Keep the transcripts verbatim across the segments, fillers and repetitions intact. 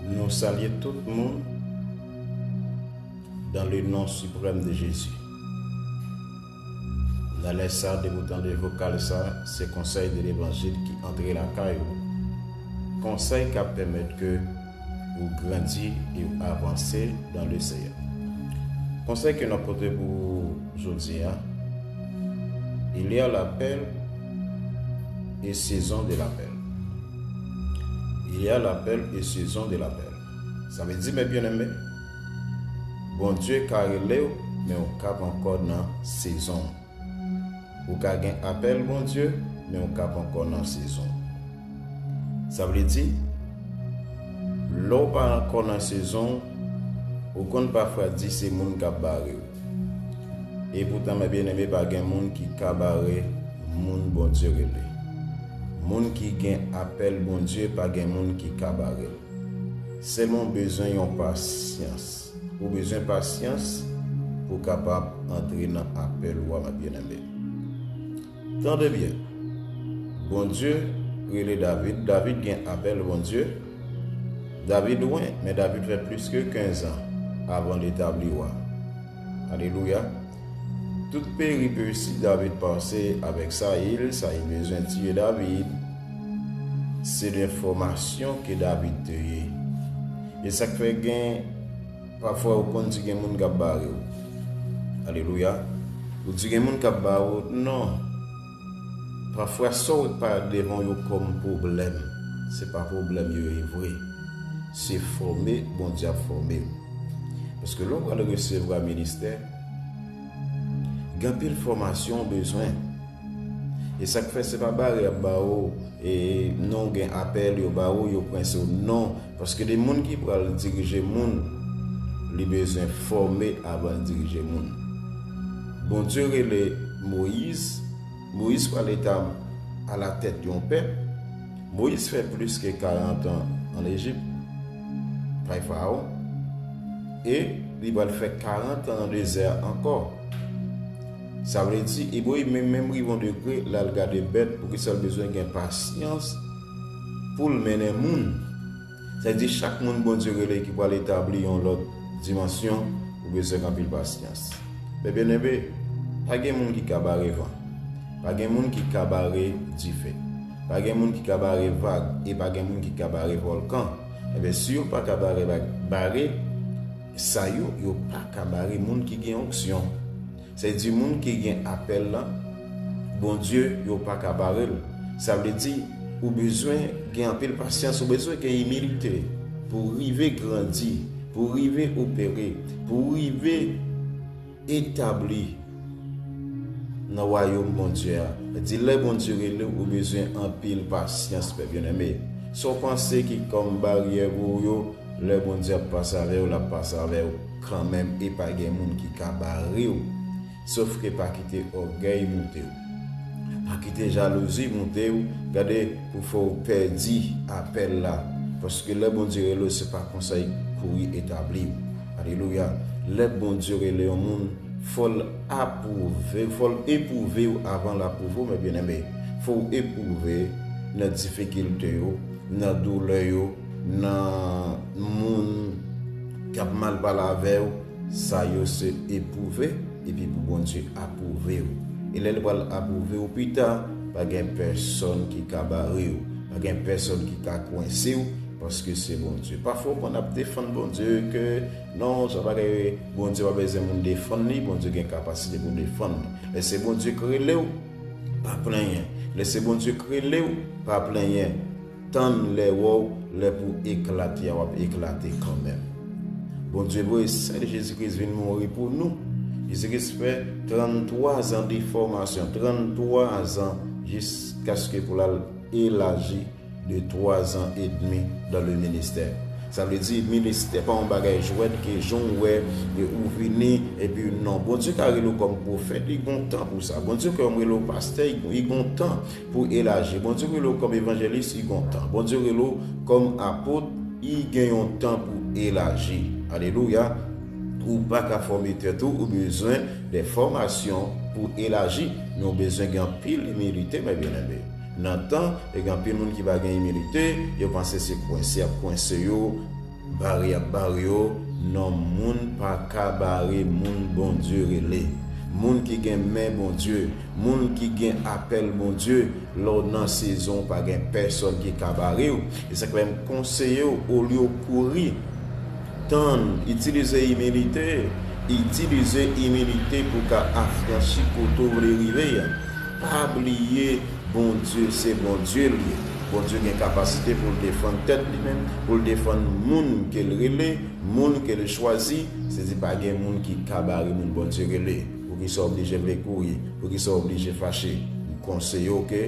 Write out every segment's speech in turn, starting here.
Nou salye tout moun dans le nom suprême de Jésus. Nan lè sa, depi w tande vokal sa, se konsèy de levanjil ki antre lakay ou. Konsèy k ap pèmèt ke ou grandi e ou avanse dans le Seigneur. Konsèy ke n ap pote pou ou jodi a, il y a l'appel et saison de l'appel. Il y a l'appel et saison de l'appel. Sa vle di, mes bien-aimés, Bondye ka rele w, men ou ka pa ankò nan sezon. Ou ka gen apèl Bondye, men ou ka pa ankò nan sezon. Sa vle di, lè w pa ankò nan sezon, ou konn pafwa di se moun k ap bare w. Epoutan, mes bien-aimés, pa gen moun ki ka bare moun Bondye rele. Moun ki gen apèl Bondye, pa gen moun ki ka bare l. Sèlman w bezwen yon pasyans. Ou bezwen pasyans pou w kapab antre nan apèl ou a, mes bien-aimés. Tande byen. Bondye rele David. David gen apèl Bondye. David lwen, men David fè plis ke kenz an avan l etabli wa. Alelouya. Tout peripesi David pase avèk Sayil, Sayil bezwen tiye David. Se de fòmasyon ke David te ye. E sa k fè gen, pafwa ou konn di gen moun k ap bare w. Alelouya. Ou di gen moun k ap bare w, non. Pafwa, sa w wè k parèt devan w yo kòm pwoblèm, se pa pwoblèm yo ye vre. Se fòme Bondye ap fòme w. Paske lè w pral resevwa ministè, gen anpil fòmasyon w bezwen. E sa k fè se pa bare y ap ba ou, e non, gen apèl yo ba ou, yo pwense w. Non, paske de moun ki pral dirije moun, li bezwen fòme avan l dirije moun. Bondye rele Moyiz, Moyiz pral etab alatèt yon pèp. Moyiz fè plis ke karant an ann Ejip, kay Farawon, e li pral fè karant an nan dezè a ankò. Sa vle di, Ibrahim menm, menm rive yon degre, l al gade bèt, poukisa l bezwen gen pasyans pou l mennen moun. Sa vle di, chak moun Bondye rele ki pral etabli yon lòt dimansyon, ou bezwen gen anpil pasyans. Men byeneme, pa gen moun ki ka bare van. Pa gen moun ki ka bare dife. Pa gen moun ki ka bare vag. E pa gen moun ki ka bare vòlkan. Ebyen, si yo pa ka bare, bare, sa yo, yo pa ka bare moun ki gen onksyon. Sa vle di moun ki gen apèl lan, Bondye, yo pa ka bare l. Sa vle di, ou bezwen gen anpil pasyans, ou bezwen gen imilite pou w rive grandi, pou w rive opere, pou w rive etabli nan wayòm Bondye a. Di lè Bondye rele w, ou bezwen anpil pasyans, pè byeneme. Sa w panse ki kòm baryè pou w yo, lè Bondye ap pase avè w, l ap pase avè w kanmenm, e pa gen moun ki ka bare w. Sòf ke pa kite ògèy moute w. Pa kite jalouzi moute w, gade pou fè w pèdi apèl la. Paske lè Bondye rele w, se pa konsa l kouri etabli w. Alelouya. Lè Bondye rele yon moun, fò l apwouve, fò l epwouve w avan l apwouve w, men byeneme. Fò w epwouve nan difikilte yo, nan doulè yo, nan moun k ap mal pale avè w, sa yo se epwouve, epi pou Bondye apwouve w. E lè l pral apwouve w pita, pa gen pèsonn ki ka bare w, pa gen pèsonn ki ka kwense w, paske se Bondye. Pafwa, ou konn ap defann Bondye ke non, sa pa gen, Bondye pa bezwen moun defann li, Bondye gen kapasite pou defann li. Lè se Bondye k rele w, pa plenyen. Lè se Bondye k rele w, pa plenyen. Tann lè w wè w, lè pou eklate a, w ap eklate kanmenm. Bondye voye Sè Jezi Kris vin mouri pou nou. Jezi Kris fè tranntwa zan de fòmasyon, tranntwa zan jiskaske pou l al elaji de twa zan edmi dan le ministè. Sa vle di, ministè pa yon bagay jwèt ke jan w wè e ou vini, epi non. Bondye ka rele w kòm pwofèt, li gon tan pou sa. Bondye ka rele w pastè, li gon tan pou elaji. Bondye rele w kòm evanjelis, li gon tan. Bondye rele w kòm apot, li gen yon tan pou elaji. Alelouya. Ou pa ka fòme tèt ou, ou bezwen de fòmasyon pou elaji. Men ou bezwen gen anpil imilite, men byeneme. Nan tan, e gen anpil moun ki pa gen imilite, yo panse se kwense y ap kwense yo, Bare y ap bare yo, non, moun pa ka bare moun Bondye rele. Moun ki gen men Bondye, moun ki gen apèl Bondye, lè w nan sezon, pa gen pèsòn ki ka bare w. E sa k fè m konseye w, olye w kouri, tann, itilize imilite, itilize imilite pou w ka afranchi kote w vle rive a. Pa bliye, Bondye se Bondye l ye. Bondye gen kapasite pou l defann tèt li menm, pou l defann moun ke l rele, moun ke l chwazi. Se di pa gen moun ki ka bare moun Bondye rele. Poukisa w oblije vle kouri? Poukisa w oblije fache? M konseye w ke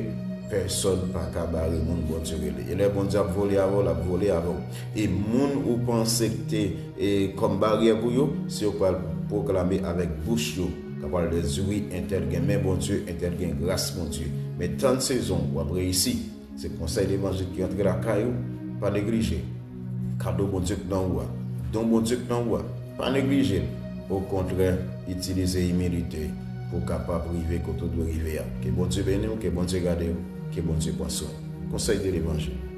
pèsòn pa ka bare moun Bondye rele. E lè Bondye ap vole avè w, l ap vole avè w. E moun ou panse ki te e kòm baryè pou yo, se yo k pral pwoklame avèk bouch yo, k ap pale de, wi, entèl gen men Bondye, entèl gen gras Bondye. Men tann sezon, w ap reyisi. Se konsèy levanjil ki rantre lakay ou, pa neglije. Kado Bondye k nan ou a, don Bondye k nan ou a, pa neglije l. Okontrè, itilize imilite pou w kapab rive kote w dwe rive a. Ke Bondye beni w, ke Bondye gade w, ke Bondye pran swen w. Konsèy de levanjil.